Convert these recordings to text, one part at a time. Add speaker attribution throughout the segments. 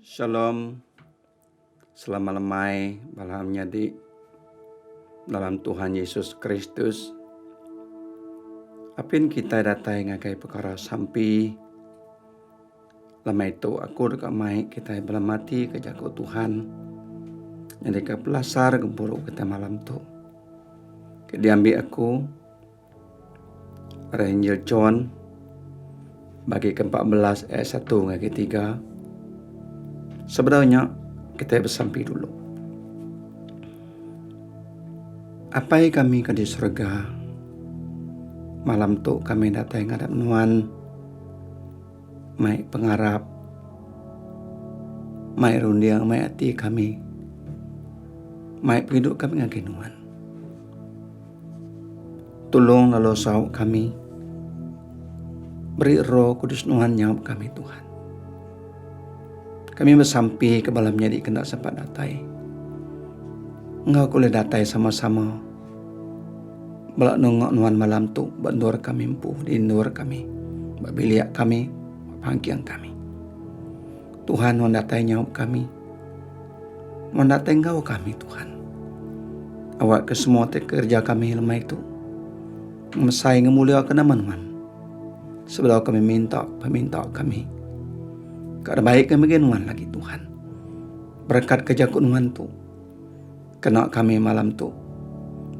Speaker 1: Shalom. Selamat lemai bala menyadi dalam Tuhan Yesus Kristus. Apin kitai datai ngagai pekara sampi lemai tu aku deka mai kitai belemati ke jaku Tuhan nyadika pelasar gempuru kitai malam tu. Ke diambi aku Ari Injil John bagi ke 14 ayat 1 ngagai 3. Sebedau nya kitai besampi dulu. Apai kami ke di surga, malam tu kami datai ngadap nuan mai pengarap, mai runding, mai ati kami, mai pengidup kami ngagai nuan. Tulung lalu saut kami. Beri Roh Kudus Nuan nyaup kami Tuhan. Kami besampi ke bala menyadi ke enda sempat datai. Enggau ke ulih datai sama-sama bala nunga nuan malam tu ba endur kami empu, di endur kami, ba bilik kami, ba pangking kami. Tuhan nuan datai nyaup kami. Nuan datai enggau kami Tuhan. Awakka semua ti kereja kami lemai tu ngemesai ngemuliaka nama nuan. Sebedau kami minta peminta kami. Ka baik kami ngagai nuan lagi Tuhan. Berekatka jaku nuan tu. Kena kami malam tu.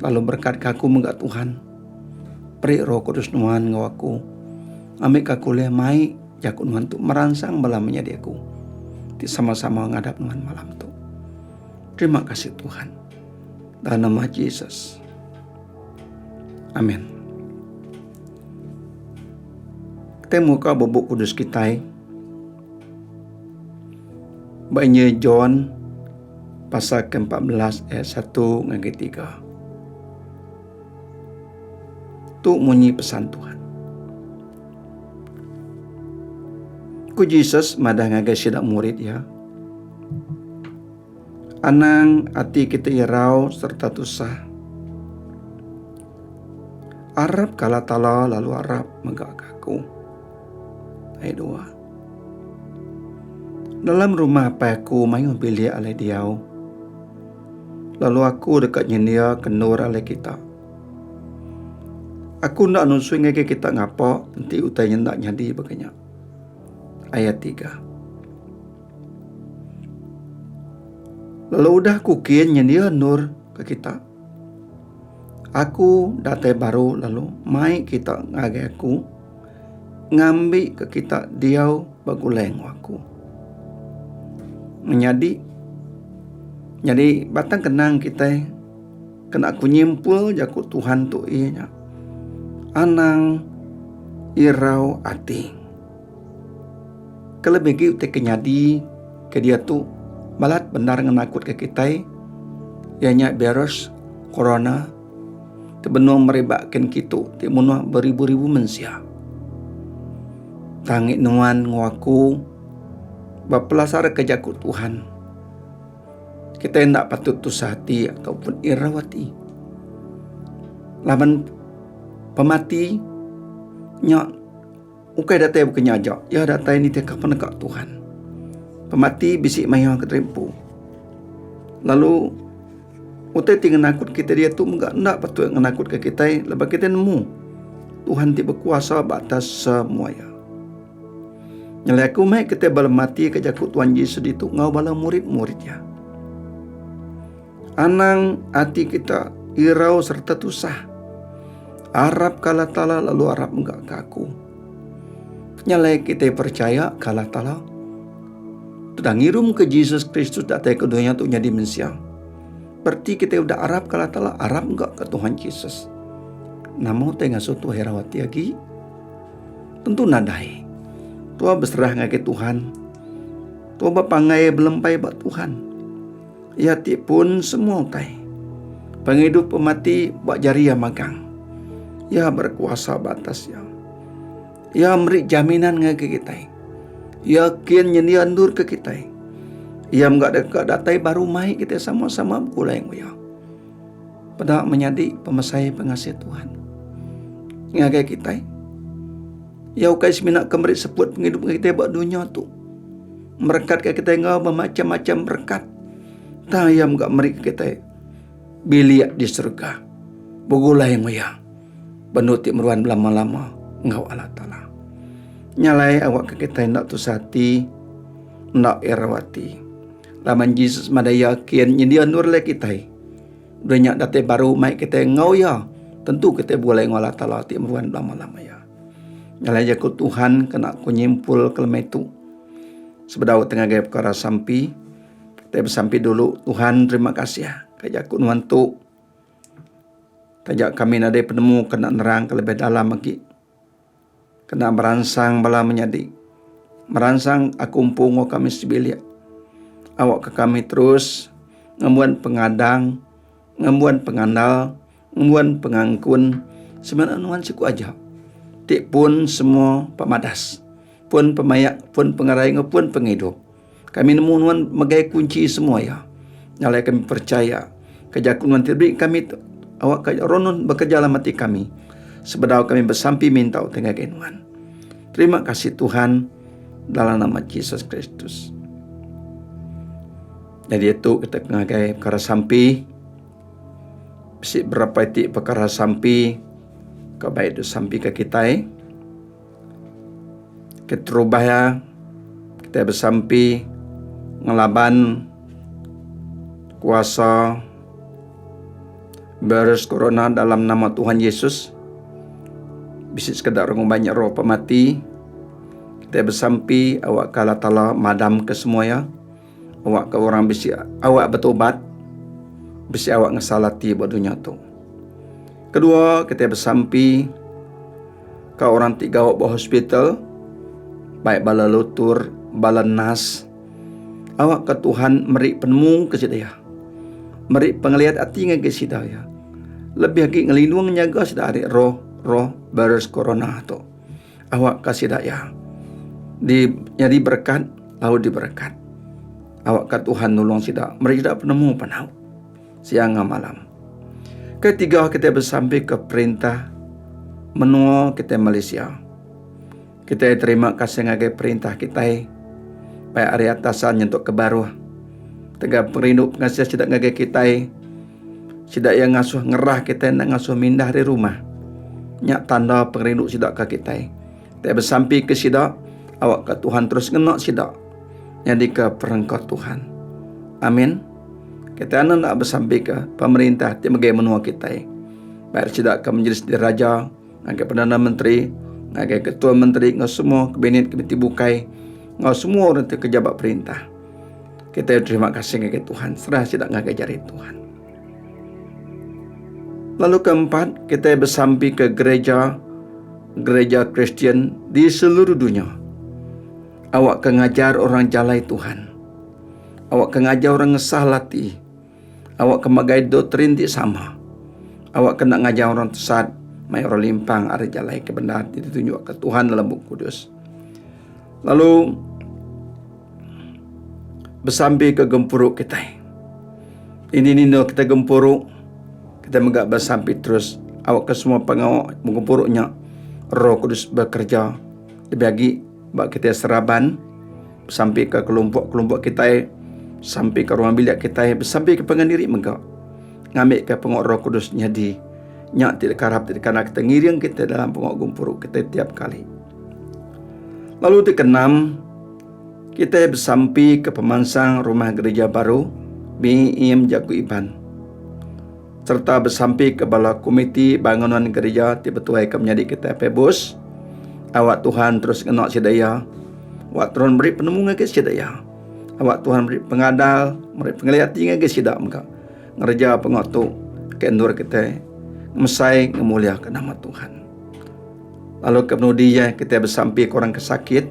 Speaker 1: Lalu berekatka aku mega Tuhan. Peri Roh Kudus nuan enggau aku. Ngambika aku ulih mai jaku nuan tu meransang bala menyadi aku ti sama-sama ngadap nuan malam tu. Terima kasih Tuhan. Dalam nama Jesus. Amin. Kita muka bup kudus kitai. Ba Injil John pasal ke-14 ayat 1 ngagai 3. Tu munyi pesan Tuhan. Ku Jesus madah ngagai sida murid iya, Anang ati kita irau sereta tusah. Arap ka Allah Taala lalu arap mega ka aku. Ayat 2. Dalam rumah apai aku mayuh bilik alai diau. Lalu aku deka nyendiaka endur alai kita. Aku enda nusui ngagai kita ngapa enti utai nya enda nyadi baka nya. Ayat 3. Lalu udah aku kin nyendia endur ke kita. Aku datai baru lalu mai kita ngagai aku ngambi ke kita diau begulai enggau aku. Menyadi nyadi batang kenang kitai Kena aku nyimpul jaku Tuhan tu iya nya, anang irau ati. Kelebih agi utai ke nyadi ke diatu balat bendar ngenakutka kitai iya nya virus corona ti benung meriba kin kitu ti munuh beribu-ribu mensia. Tang nuan enggau aku bepelasarka jaku Tuhan. Kitai enda patut tusah ati ataupun irau ati. Laban pemati nya ukai datai baka nya aja, iya datai nitihka peneka Tuhan. Pemati bisi maya ke terimpu. Lalu utai ti ngenakut kitai diatu mega enda patut ngenakutka kitai laban kitai nemu Tuhan ti bekuasa ba atas semua iya. Nyelai aku meh kitai bala mati ke jaku Tuhan Jesus ditu enggau bala murid-murid iya. Anang ati kita irau sereta tusah. Arap ke Allah Taala lalu arap mega ke aku. Nyelai kitai percaya ke Allah Taala. Tudah ngirum ke Jesus Kristus datai ke dunya tu nyadi mensia. Berti kitai udah arap ke Allah Taala, arap mega ke Tuhan Jesus. Nama utai ngasuh Tuhan irau ati agi? Tentu nadai. Tua beserah ngagai Tuhan. Tua bepangai belempai ba Tuhan. Iya ti pun semua utai. Pengidup pemati ba jari iya magang. Iya berkuasa ba atas iya. Iya meri jaminan ngagai kitai. Iya kin nyendia endur ke kitai. Iya mega deka datai baru mai kitai sama-sama begulai enggau iya. Peda menyadi pemesai pengasih Tuhan ngagai kitai. Iya ukai semina ke meri seput pengidup ngagai kitai ba dunya tu. Merekatka kitai enggau bemacham-macham berekat. Tang Iya mega meri kitai bilik di serega begulai enggau Iya bendu ti meruan belama-lama enggau Allah Taala. Nya alai awakka kitai enda tusah ati, enda irau ati. Laban Jesus madah Iya kin nyendia endur alai kitai. Udah nya datai baru mai kitai enggau Iya, tentu kitai begulai enggau Allah Taala ti meruan belama-lama iya. Nya alai jaku Tuhan kena ku nyimpul ke lemai tu. Sebedau ti ngagai pekara sampi, kitai besampi dulu, Tuhan terima kasih ka jaku nuan tu. Taja kami nadai penemu kena nerang ke lebih dalam agi. Kena meransang bala menyadi. Meransang aku empu enggau kami sebilik. Awakka kami terus ngembuan pengadang, ngembuan pengandal, ngembuan pengangkun semina nuan siku aja ti pun semua pemadas, pun pemayak, pun pengerai enggau pun pengidup. Kami nemu nuan megai kunchi semua iya. Nya alai kami percaya ke jaku nuan ti diberi kami tu awakka roh nuan bekereja dalam ati kami sebedau kami besampi minta utai ngagai nuan. Terima kasih Tuhan dalam nama Jesus Kristus. Nyadi tu kita ngagai perkara sampi. Bisi berapa iti pekara sampi ke baik disampi ke kitai. Keterubah iya kitai besampi ngelaban kuasa virus corona dalam nama Tuhan Yesus. Bisi sekeda orang ngumbai nya roh pemati. Kitai besampi awakka Allah Taala madamka semua iya. Awak ke orang bisi awak betobat, bisi awak ngesal ati ba dunya tu. Kedua, kitai besampi ka orang ti gawa ba hospital, baik bala lutur, bala nas. Awak ka Tuhan meri penemu ke sida iya. Meri pengeliat ati ngagai sida iya. Lebih agi ngelindung nyaga sida ari roh roh virus corona tu. Awak ka sida iya di nyadi berekat lalu diberekat. Awak ka Tuhan nulung sida meri sida penemu penau siang enggau malam. Ketiga kitai besampi ke perintah menua kitai Malaysia. Kitai terima kasih ngagai perintah kitai baik ari atasan nyentuk ke baruh. Tegal pengerindu pengasih sida ngagai kitai Sida iya ngasuh ngerah kitai enda ngasuh mindah ari rumah. Nya tanda pengerindu sida ka kitai. Kitai besampi ke sida, awakka Tuhan terus ngena sida nyadika perengka Tuhan. Amin. Kitai enda enda besampi ke pemerintah ti megai menua kitai. Baik sida ke Majlis Diraja, ngagai Perdana Menteri, ngagai Ketua Menteri enggau semua kabinet-kabinet ti bukai enggau semua orang ti kereja ba perintah. Kitai beterima kasih ngagai Tuhan, serah sida ngagai jari Tuhan. Lalu keempat, kitai besampi ke gereja gereja Kristian di seluruh dunya. Awak ke ngajar orang jalai Tuhan. Awak ke ngajar orang ngesah lati. Awak ke megai doktrin ti sama. Awak ke enda ngajar orang tesat, mai orang limpang ari jalai ke bendar ti ditunjukka Tuhan dalam Bup Kudus. Lalu besampi ke gempuru kitai. Ini nino kita gempuru, kita mega besampi terus awak ke semua pengawa begempuru nya Roh Kudus bekerja lebih agi ba kitai seraban besampi ke kelompok-kelompok kitai, besampi ke ruang bilik kitai, besampi ke pangan diri mega ngambi ke pengawa Roh Kudus nyadi nya ti dikarap ti dikena kita ngiring kita dalam pengawa gempuru kitai tiap kali. Lalu ti keenam, kitai besampi ke pemansang rumah gerija baru BEM Jaku Iban sereta besampi ke bala komiti bangunan gerija ti betuaika menyadi kitai Pebus awak Tuhan terus ngena sida iya awak Tuhan meri penemu ngagai sida iya awak Tuhan meri pengadal meri pengeliat ati ngagai sida mega ngereja pengawa tu ke endur kitai ngemesai ngemuliaka nama Tuhan. Lalu ke penudi iya kitai besampi ke orang ke sakit.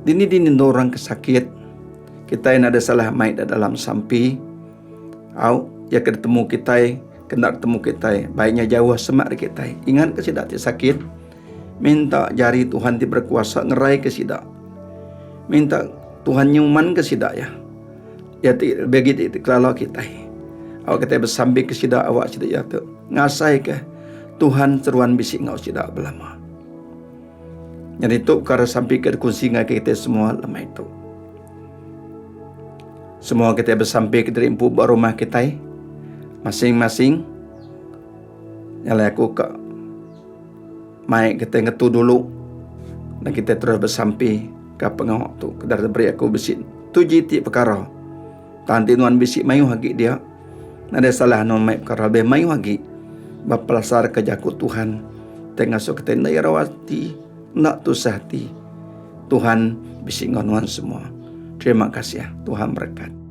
Speaker 1: Dini-dini endur orang ke sakit, kitai nadai salah mai da dalam sampi. Au, iya ke ditemu kitai, ke enda ditemu kitai, baik nya jauh semak ari kitai. Ingat ke sida ti sakit, minta jari Tuhan ti berkuasa ngerai ke sida. Minta Tuhan nyuman ke sida iya. Iya ti lebih agi ti dikelala kitai. Awak kitai besampi ke sida awak sida iya tu ngasai ke Tuhan seruan bisi enggau sida belama. Nyadi tu pekara sampi ke dikunsi ngagai kitai semua lemai tu. Semua kitai besampi kediri empu ba rumah kitai masing-masing. Nya alai aku ka mai kitai ngetu dulu dan kitai terus besampi ka pengawa tu ke dara diberi aku bisi tuji ti pekara. Tang enti nuan bisi mayuh agi dia nadai salah nuan mai pekara lebih mayuh agi ba pelasar ka jaku Tuhan ti ngasuh kitai enda irau ati enda tusah ati. Tuhan bisi enggau nuan semua. Terima kasih. Tuhan berekat.